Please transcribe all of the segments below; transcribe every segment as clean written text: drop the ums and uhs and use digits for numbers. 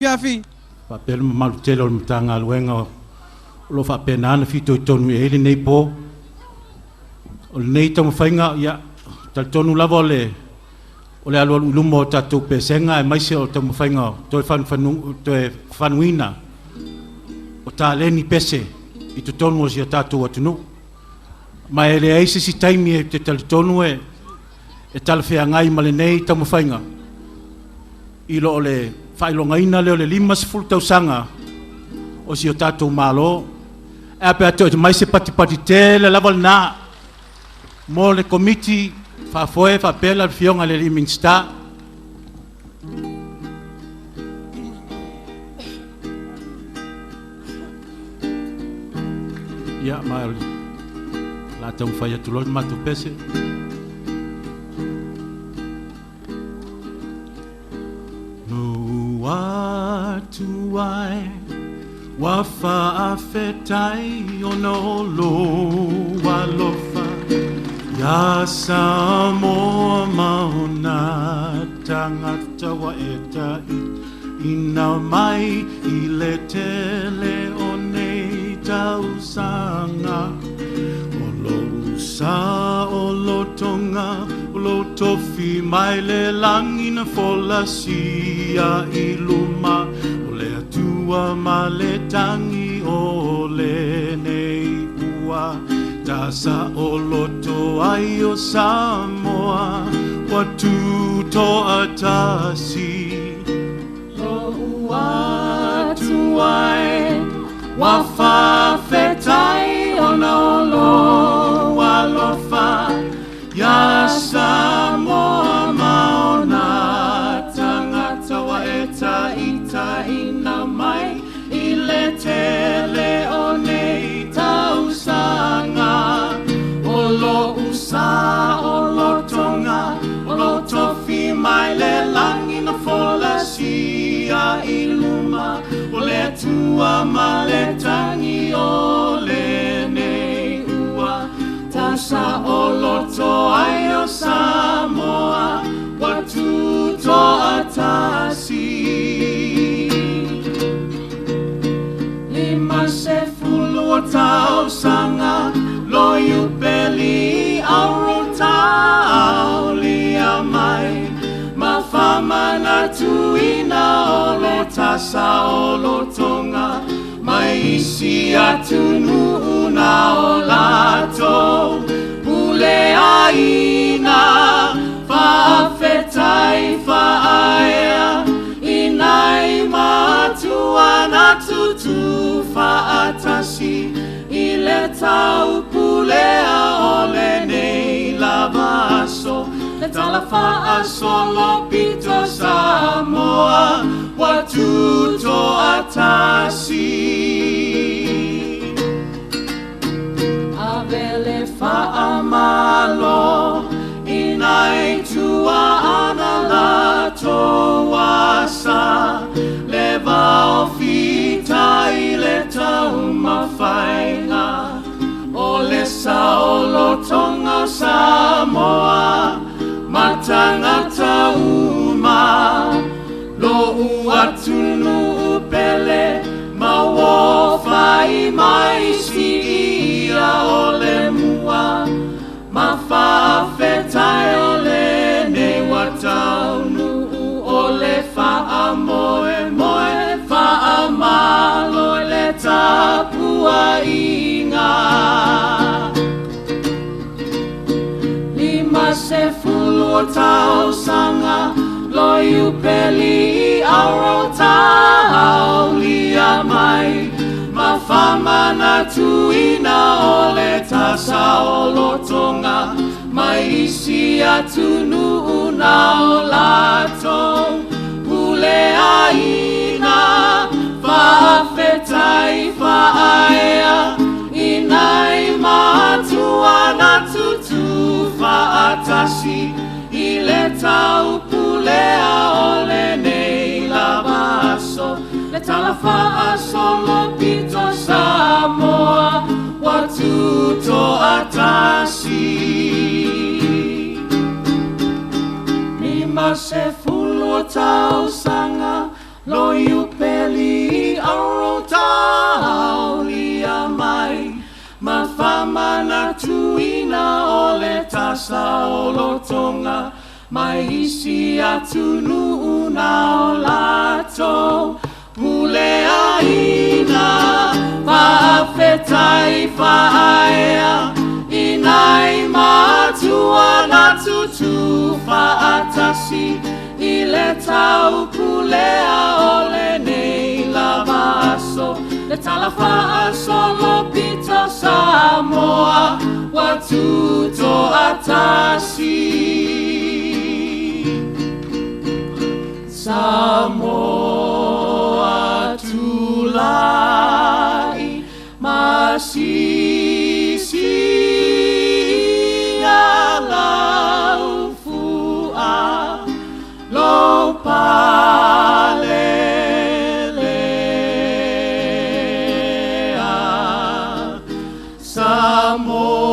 Afiafi. Faapea le mamalu tele o le Matagaluega o lo o faapena ona fitoitonu i ai lenei po. O lenei taumafaiga, ia, talitonu lava o le alualu i luma o tatou pesega aemaise o le taumafaiga o toe toe fafanuina o taleni pese i totonu o si o tatou atunuu. Ma e leai se isi taimi e te talitonu e talafeagai ma lenei taumafaiga i lo o le faailogaina lea o le 50 tausaga o si o tatou Malo. E a pe a toe mai se patipati tele lava lena mo le Komiti Faafoe faapea le Afioga i le Minisita. Ia, ma o le a taumafai atu loa le matou pese. No atu ai wa faafetai ona o lou alofa ia Samoa ma ona tagata ua e taitaiina mai i le tele o nei tausaga. O lou saolotoga o lou tofi mai le lagi na folasia i luma o le Atua ma le tagi o lenei ua tasaoloto ai o Samoa ua tutoatasi. Lou atu ai ua faafetai ona o lou alofa ia Samoa ma ona tagata ua e taitaiina mai i le tele o nei tausaga. O lou saolotoga o lou tofi mai le lagi na folasia i luma o le Atua ma le tagi o lenei ua tasaoloto ai o Samoa ua tutoatasi. 50 o tausaga lo iupeli auro taulia mai ma whamanatuina o le tasaolotoga mai isi atunuu na o latou pule aina faafetai faaea inai matua na tutu faatasi i le taupulea o lenei lava aso le tala faasolopito Samoa ua tutoatasi. Ave le faamalo inai tua ana latou asa le vaofitai le taumafaiga o le saolotoga o Samoa ma tagata uma lou atunuu pele ma ua fai mai siia o le mua ma faafetai o lenei ua taunuu o le faamoemoe faamalo i le tapuaiga. 50 o tausaga lo iupeli auro taulia mai ma whamanatuina o le tasaolotoga mai isi atunuu na o latou pule aina faafetai faaea inai matua na tutu faatasi i le taupulea o lenei lava aso le tala faasolopito Samoa ua tutoatasi. 50 o tausaga Lo iupeli auro taulia mai ma faamanatuina o le tasaolotoga mai isi atunuu na o latou puleaina. Faafetai faaea i nai matua na tutu faatasi i le taupulea o lenei lava aso le tala faasolopito Samoa ua tutoatasi. Samoa tulai masisi alaufua lo palelea.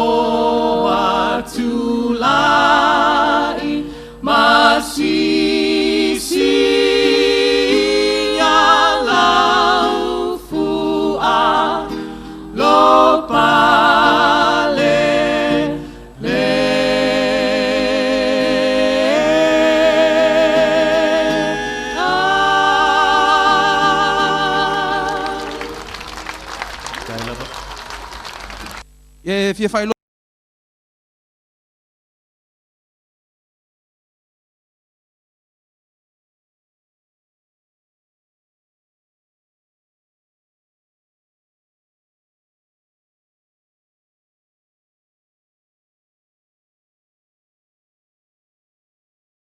Samoa tulai masisi alaufua lo palelea. E fia faailoa.